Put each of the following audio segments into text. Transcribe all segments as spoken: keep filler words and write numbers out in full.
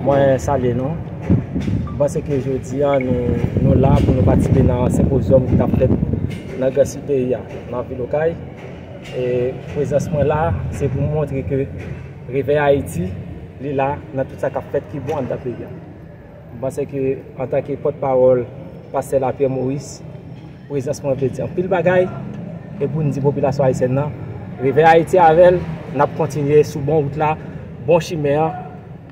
Mwen salye nou. M panse ke jodi a nou, nou la pou nou patisipe nan senpozyòm ki t ap fèt nan Gran Sid peyi a, nan vil Okay. E prezans mwen la, se pou m montre ke Revèy Ayiti, li la nan tout sa k ap fèt ki bon anndan peyi a. M panse ke antanke pòtpawòl Pastè Lapyè Moris, prezans mwen vle di anpil bagay, e pou n di popilasyon ayisyèn nan, Revèy Ayiti avè l, n ap kontinye sou bon wout la, bon chimen an,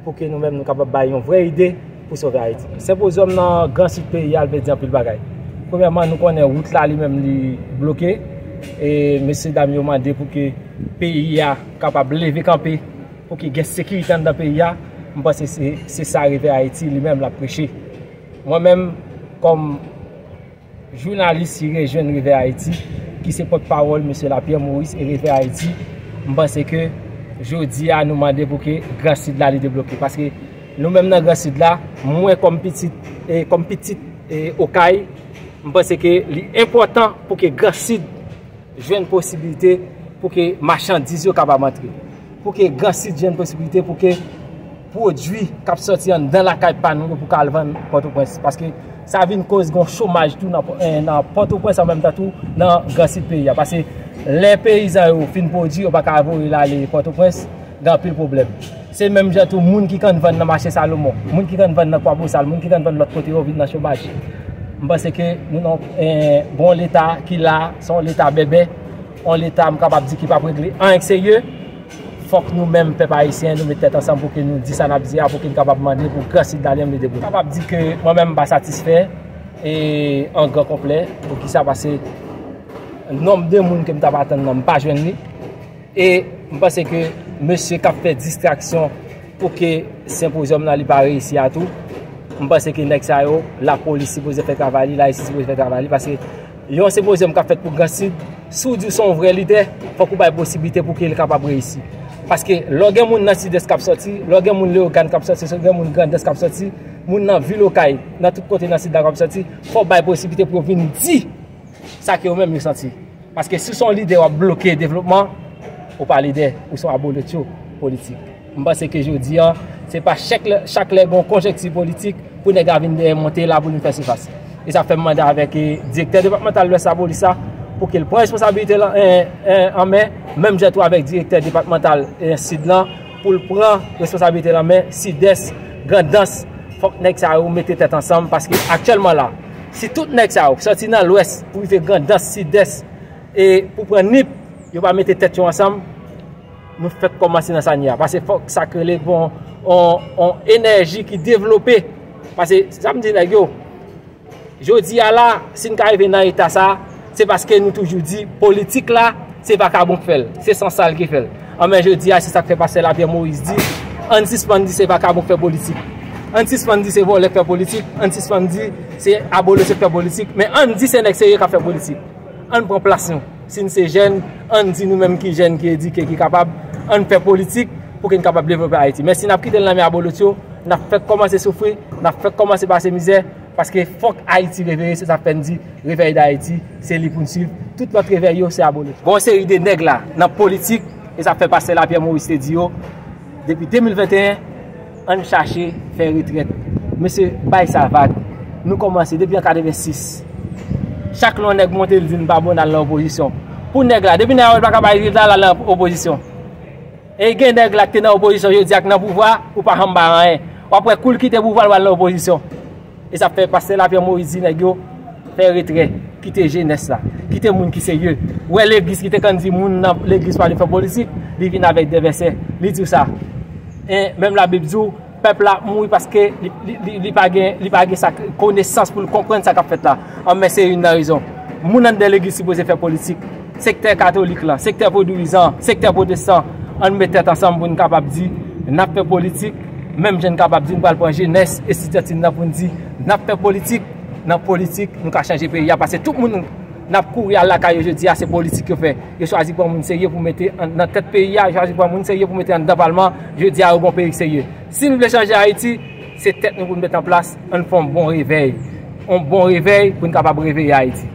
pou ke nou menm nou kapab bay yon vrè ide pou sove Ayiti. Senpozyòm nan Gran Sid peyi a, l vle di anpil bagay. Premyèman, nou konnen wout la li menm li bloke, e mesye dam yo mande pou ke peyi a kapab leve kanpe, pou ke gen sekirite anndan peyi a. M panse se, se sa Revèy Ayiti li menm l ap preche. Mwen menm, kòm jounalis ki rejwenn Revèy Ayiti, ki se pòtpawòl mesye Lapyè Moris e Revèy Ayiti, m panse ke jodi a nou mande pou ke Gran Sid la li debloke. Paske nou menm nan Gran Sid la, mwen kòm pitit, e, kòm pitit, e, Okay, m panse ke li enpòtan pou ke Gran Sid jwenn posiblite pou ke machandiz yo kapab antre. Pou ke Gran Sid jwenn posiblite pou ke pwodui k ap sòti anndan lakay pa nou yo pou ka al vann Pòtoprens. Paske sa vin koz gon chomaj tou nan, eh, nan Pòtoprens, an menm tan tou nan Gran Sid peyi a. Paske lè peyizan yo fin pwodui, yo pa ka voye l ale Pòtoprens, gen anpil pwoblèm. Se menm jan tou moun ki konn vann nan mache Salomon, moun ki konn vann nan Kwabosal, moun ki konn vann lòt kote yo vin nan chomaj. M panse ke nou nan, eh, bon leta ki la, se yon leta bèbè, yon leta m kapab di ki p ap regle anyen k serye. Fòk nou menm pèp ayisyen, nou met tèt ansanm pou ke nou di sa n ap di a, pou ke n kapab mande pou Gran Sid la li menm li debloke. M kapab di ke mwen menm m pa satisfè, e an gran konplè, poukisa? Paske nonb de moun ke m t ap atann nan, m pa jwenn li. E m panse ke mesye k ap fè distraksyon pou ke senpozyòm nan li pa reyisi a tou, m panse ke nèg sa yo, lapolis sipoze fè travay li, Layisi sipoze fè travay li, paske yon senpozyòm k ap fèt pou Gran Sid, si w di w se yon vrè lidè, fòk ou bay posiblite pou ke l kapab reyisi. Paske lè w gen moun nan Sidès k ap sòti, lè w gen moun Leyogàn k ap sòti, lè w gen moun Grandans k ap sòti, moun nan vil Okay, nan tout kote nan Sid la k ap sòti, fò w bay posiblite pou yo vin di sa ke yo menm yo santi. Paske si w se yon lidè w ap bloke devlopman, ou pa lidè, ou se yon abolotcho politik. M panse ke jodi a, se pa chak lè, chak lè gen yon konjonkti politik pou nèg la vin dèyè monte la pou vin fè sifas. E sa fè m mande avèk, eh, direktè depatmantal Lwès Lapolis la, pou ke l pran responsabilite l an, eh, eh, an men, menm jan tou avèk direktè depatmantal, eh, Sid lan, pou l pran responsabilite l an men, Sidès, Grandans, fòk nèg sa yo mete tèt ansanm, paske aktyèlman la, si tout nèg sa yo sòti nan Lwès pou rive Grandans, Sidès, e pou pran Nip, yo pa mete tèt yo ansanm, nou fèk kòmanse nan sa n ye a. Paske fòk sa k rele gon, on, on enèji ki devlope. Paske sa m di nèg yo, jodi a la, si n ka rive nan eta sa, se paske nou toujou di politik la, se vakabon k fè l, se sansal ki fè l. Anben jodi a, se sa k fè pastè Lapyè Moris di, ann sispann di se vakabon k fè politik. Ann sispann di se vòlè k fè politik, ann sispann di se abolotcho k fè politik, men ann di se nèg serye k ap fè politik. Ann pran plas nou. Si n se jèn, ann di nou menm ki jèn, ki edike, ki kapab, ann fè politik pou ke n kapab devlope Ayiti. Men si n ap kite l nan men abolotcho, n ap fèk kòmanse soufri, n ap fèk kòmanse pase mizè, paske fòk Ayiti reveye, se sa k fè n di Revèy Dayiti, se li pou n swiv. Tout lòt revèy yo, se abolotcho. Gon seri de nèg la, nan politik, e sa fè pastè Lapyè Moris te di yo, depi de mil venteyen, ann chache fè retrèt. Mesye, bay sa vag. Nou kòmanse depi an katrevensis. Chak lè yon nèg monte, l di n pa bon, n al nan opozisyon. Pou nèg la, depi nèg la wè l pa ka bay rezilta, l al nan opozisyon. E gen nèg la ki te nan opozisyon, jodi a k nan pouvwa, ou pa janm bay anyen. W ap wè kou l kite pouvwa, l pral nan opozisyon. E sa fè pastè Lapyè Moris di nèg yo, fè retrè, kite jenès la, kite moun ki serye. Ou wè legliz ki te konn di moun nan legliz pa vle fè politik, li vin avèk de vèsè, li di w sa. E menm Labib di w, pèp la ap mouri paske li, li, li, li pa gen, li pa gen sa, konesans pou l konprann sa k ap fèt la. An, men se youn nan rezon. Moun anndan legliz sipoze fè politik. Sektè katolik lan, sektè vodouyizan, sektè pwotestan, ann met tèt ansanm pou n kapab di, n ap fè politik, menm jan n kapab di, n pral pran jenès, estidyantin nan pou n di, n ap fè politik, nan politik, nou ka chanje peyi a, paske tout moun n ap kouri al lakay yo jodi a, se politik yo fè. Yo chwazi pran moun serye pou mete an, nan tèt peyi a, yo chwazi pran moun serye pou mete anndan palman, jodi a, yo gon peyi serye. Si n vle chanje Ayiti, se tèt nou pou n met an plas, ann fè yon bon revèy. Yon bon revèy pou n kapab reveye Ayiti.